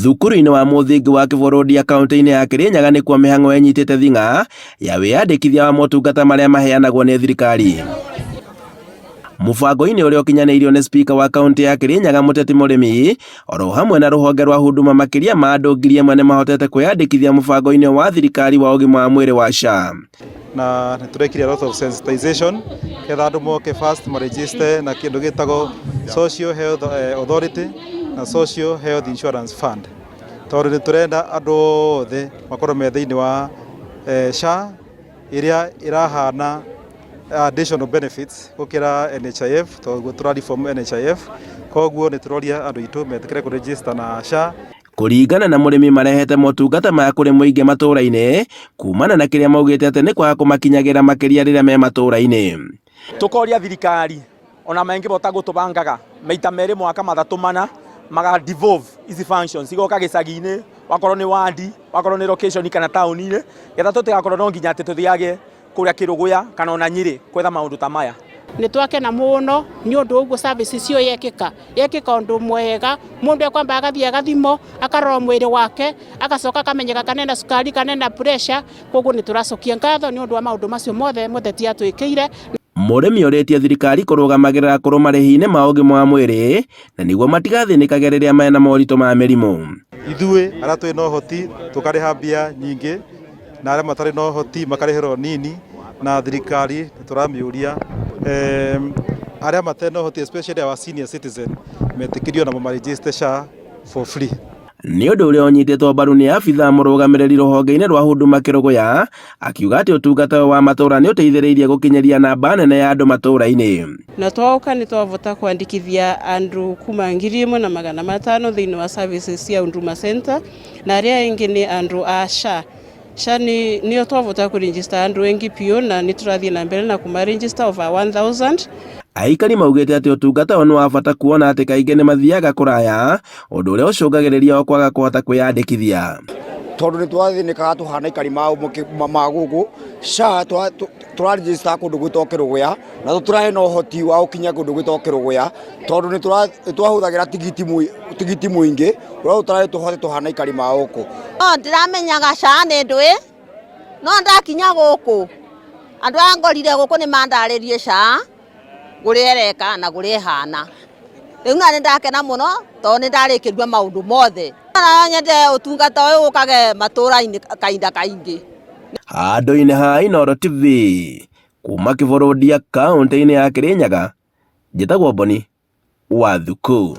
Thukuru-inĩ wa mũthingi wa Kĩbũrũndia kaũntĩ-inĩ ya Kĩrĩnyaga nĩkuo mĩhang'o ĩnyitĩte thing'a ya wĩyandĩkithia wa motungata marĩa maheanagwo nĩ thirikari. Mũbango-inĩ ũrĩa ũkinyanĩirio nĩ spika wa kaũntĩ ya Kĩrĩnyaga Mũteti Mũrĩmi oro hamwe na rũhonge rwa Huduma makĩria ma andũ 1000 nĩmahotete kwĩyandĩkithia mũbango-inĩ wa thirikari wa ũgima wa mwĩrĩ wa SHA. Na nĩ tũrekire a lot of sensitization ketha andũ moke first maregister na kĩndũ gĩtagwo Social Health Authority na Social Health Insurance Fund, tondũ nĩ tũrenda andũ othe makorwo me thĩinĩ wa SHA ĩrĩa ĩrahana additional benefits gũkĩra NHIF, tondũ tũra reform NHIF. Koguo nĩ tũroria andũ aitũ metĩkĩre kũ register na SHA. Kũringana na mũrĩmi marehete motungata maya kũrĩ mũingĩ matũra-inĩ kumana na kĩrĩa maugĩte atĩ nĩ kwaga kũmakinyagĩra makĩria rĩrĩa me matũra-inĩ. Tũkoria thirikari ona mangĩhota gũtũbangaga maita merĩ mwaka mathatũ mana maga devolve ici functions igoka gĩcagi-inĩ, wakorwo nĩ wandi, wakorwo nĩ location kana taũni-inĩ, getha tũtigakorwo no nginya atĩ tũthiage kũrĩa Kĩrũgũya kana ona Nyĩrĩ gwetha maũndũ ta maya. Nĩ twakena mũno nĩ ũndũ ũguo service icio yekĩka, yekĩka ũndũ mwega, mũndũ ekwamba agathiĩ agathimwo, akarorwo mwĩrĩ wake, agacoka akamenyeka kana ena cukari kana ena pressure, koguo nĩ tũracokia ngatho nĩ ũndũ wa maũndũ macio mothe mũteti atwĩkĩire. Mũrĩmi orĩtie thirikari kũrũgamagĩrĩra akũrũ marĩhi-inĩ ma ũgima wa mwĩrĩ na nĩguo matigathĩnĩkage rĩrĩa mena moritũ ma mĩrimũ. Ithuĩ arĩa twĩ na ũhoti tũkarĩha mbia nyingĩ na arĩa matarĩ na ũhoti makarĩhĩra o nini, na thirikari nĩ tũramĩũria arĩa matarĩ na ũhoti especially our senior citizen metĩkĩrio namo ma register SHA for free. Nĩ ũndũ ũrĩa ũnyitĩtwo mbaru nĩ abithaa mũrũgamĩrĩri rũhonge-inĩ rwa Huduma Kĩrũgũya, akiuga atĩ ũtungata ũyũ wa matũũra nĩ ũteithĩrĩirie gũkinyĩria namba nene ya andũ matũũra-inĩ. Na twoka nĩ twavota kwandĩkithia andũ kuma 1500 thĩinĩ wa services cia Huduma Center, na arĩa angĩ nĩ andũ a SHA. SHA nĩyo twavota kũ register andũ aingĩ biũ na nĩ tũrathiĩ na mbere na kũma register over 1000. Aikari maugĩte atĩ ũtungata ũyũ nĩ wa bata kuona atĩ kaingĩ nĩ mathiaga kũraya, ũndũ ũrĩa ũcũngagĩrĩria o kwaga kũhota kwĩyandĩkithia. Tondũ nĩ twathĩnĩkaga tũhana aikari ma gũkũ, SHA tũra register kũndũ gwĩtagwo Kĩrũgũya na tũtirarĩ na ũhoti wa gũkinya kũndũ gwĩtagwo Kĩrũgũya tondũ nĩ twahũthagĩra tigiti mũingĩ ũrĩa tũtararĩ tũhote tũhana aikari ma gũkũ. No ndĩramenyaga SHA nĩ ndũĩ, no ndakinya gũkũ andũ aya ngorire gũkũ nĩ mandarĩrie SHA ũrĩa ĩreka na ũrĩa ĩhana. Rĩu na nĩ ndakena mũno tondũ nĩ ndarĩkĩrio maũndũ mothe. No nyende ũtungata ũyũ ũkage matũra-inĩ kahinda kaingĩ. Handũ-inĩ ha Inooro TV, kuma Kĩbũrũndia kaũntĩ-inĩ ya Kĩrĩnyaga, njĩtagwo Boni wa Thuku.